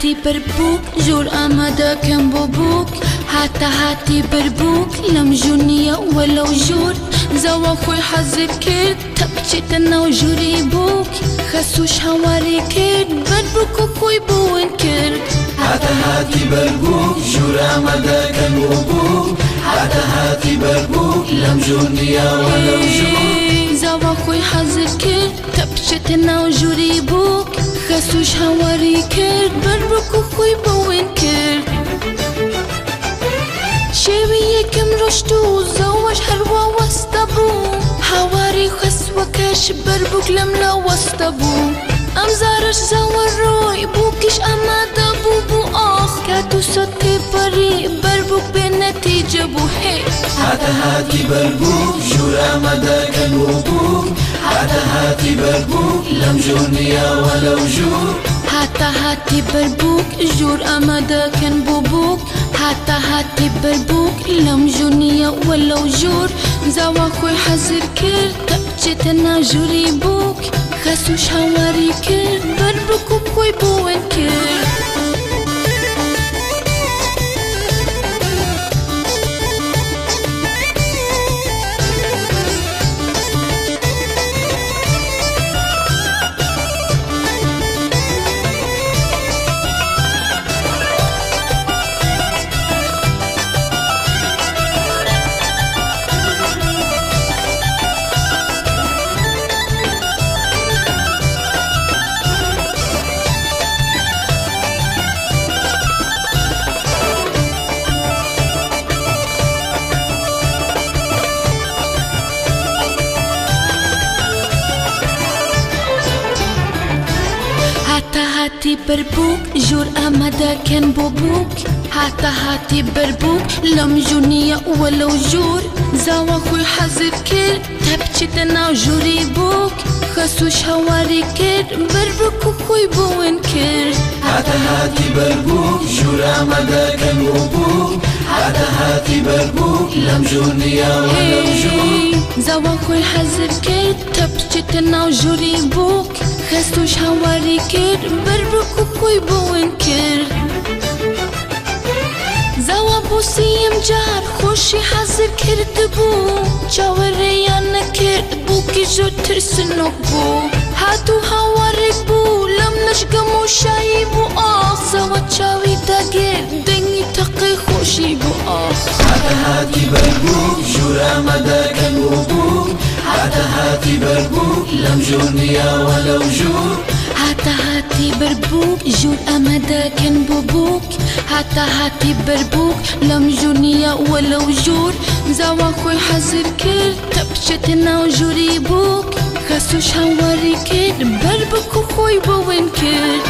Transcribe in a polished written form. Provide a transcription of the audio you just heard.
هاتی بەربووک ژوور ئامادەکەم بۆ بووک. هاتە هاتی بەربووک لەم ژوور نییە وە لەو ژوور. زاوا خۆی حەزر کرد تا بچێتە ناو ژووری بووک. خەسووش هاواری کرد بەربووک و خۆی بۆ ون کرد. هاتە هاتی بەربووک ژوور ئامادەکەن بۆ بووک. هاتە هاتی بەربووک لەم ژوور نییە وە لەو ژوور. زاوا خۆی حەزر کرد تا بچێتە ناو ژووری بووک. خەسووش هاواری کرد بەربووک و خۆی بۆ ون کرد. شێوی یەکەم ڕۆشت و زاواش هەروا وەستا بوو. هاواری خەسوەکەش بەربووک لەملا وەستا بوو. ئەم زارەش زاوا ڕۆی بووکیش ئامادە بوو بوو. ئاخ کات و سات تێپەڕی بەربووک بێ نەتیجە بوو. هێ هاتە هاتی بەربووک ژوور ئامادەکەن بۆ بووک. هاتە هاتی بەربووک لەم ژوور نییە وە لەو ژوور. هاتە هاتی بەربووک ژوور ئامادەکەن بۆ بووک. هاتە هاتی بەربووک لەم ژوور نییە وە لەو ژوور. زاوا خۆی حەزر کرد تا بچێتە ناو ژووری بووک. خەسووش هاواری کرد بەربووک و خۆی بۆ ون کرد. هاتە هاتی بەربووک ژوور ئامادەکەن بۆ بووک. هاتە هاتی بەربووک لەم ژوور نییە وە لەو ژوور. زاوا خۆی حەزر کرد تا بچێتە ناو ژووری بووک. خەسووش هاواری کرد بەربووک و خۆی بۆ ون کرد. هاتە هاتی بەربووک ژوور ئامادەکەن بۆ بووک. هاتە هاتی بەربووک لەم ژوور نییە وە لەو ژوور. زاوا خۆی حەزر کرد تا بچێتە ناو ژووری بووک. خەسووش هاواری کرد بەربووک و خۆی بۆ ون کرد. زاوا بۆ سێیەم جار خۆشی حەزر کرد بوو. چاوەڕێیان نەکرد بووکی زۆر ترسنۆک بوو. هات و هاوارێک بوو لەم نەشگەم و شایی بوو. ئاخ زاوا چاوی داگرت دەنگی تەقەی خۆشی بوو. ئاخ هاتە هاتی بەربووک ژوور ئامادەکەن بۆ بووک. هاتە هاتی بەربووک لەم ژوور نییە وە لەو ژوور. هاتە هاتی بەربووک ژوور ئامادەکەن بۆ بووک. هاتە هاتی بەربووک لەم ژوور نییە وە لەو ژوور. زاوا خۆی حەزر کرد تا بچێتە ناو ژووری بووک. خەسووش هاواری کرد بەربووک و خۆی بۆ ون کرد.